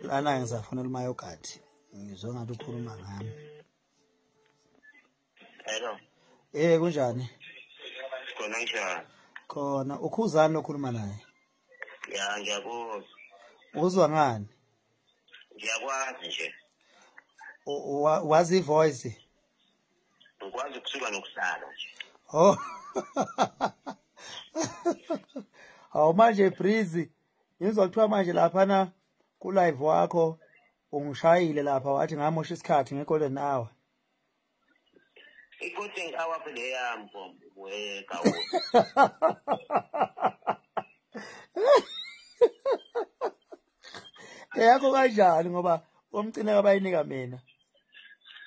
Lana ngisafonela uMayogathi. Ngizwe ngathi ukhuluma ngami. Hello. Kunjani? Khona njani? Khona ukhuzani okhuluma naye? Ya, ngiyakuzwa. Uzwa ngani? Ngiyakwazi nje. Wazi voice? Ngikwazi ukusuka nokuhlala nje. Oh. Awu manje Breezy, ngizwa kuthiwa manje lapha na ku live wakho ungishayile lapha wathi ngamosha isikhathi nge-golden hour. I-golden hour phela eyami wekawo. Eyakho kanjani ngoba omcine abayinika mina?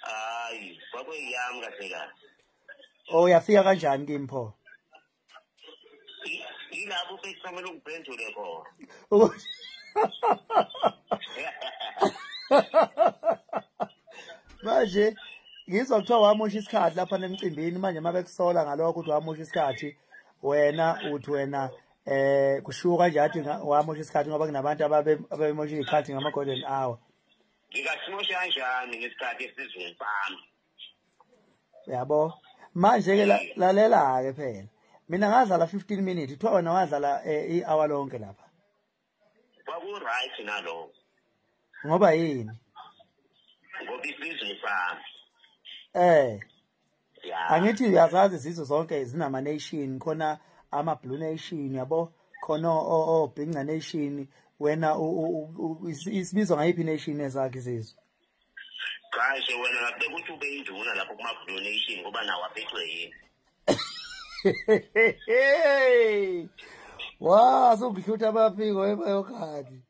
Hayi, kwakuyami kahle kahle. Oh, uyafika kanjani kimi pho? Yilapho bekufanele ungiphendule khona. Manje ngizwa kuthiwa wamosha isikhathi lapha nemcimbini, manje mabekusola ngalokho ukuthi wamosha isikhathi, wena uthi wena kushiwo kanje athi wamosha isikhathi ngoba kunabantu ababemosha isikhathi ngama golden hour. Ngingasimosha kanjani ngesikhathi esizweni sami? Yabo. Manje ke lalela ke phela. Mina ngadlala 15 minutes, kuthiwa wena wadlala i-hour lonke lapha. Kwaku right nalokho. Ngoba yini? Ngoba isizwe sami. Yeah. Angithi uyazazi izizwe zonke zinama nation, khona ama Blue Nation yabo, khona o Binga Nation, wena isibizwa ngayiphi nation ezakhe izizwe? Cha, wena ngabe ukuthi ube induna lapho kuma Blue Nation ngoba nawo aphethwe yini? Wa, sokuhlutha abaphiko ebayokhathi.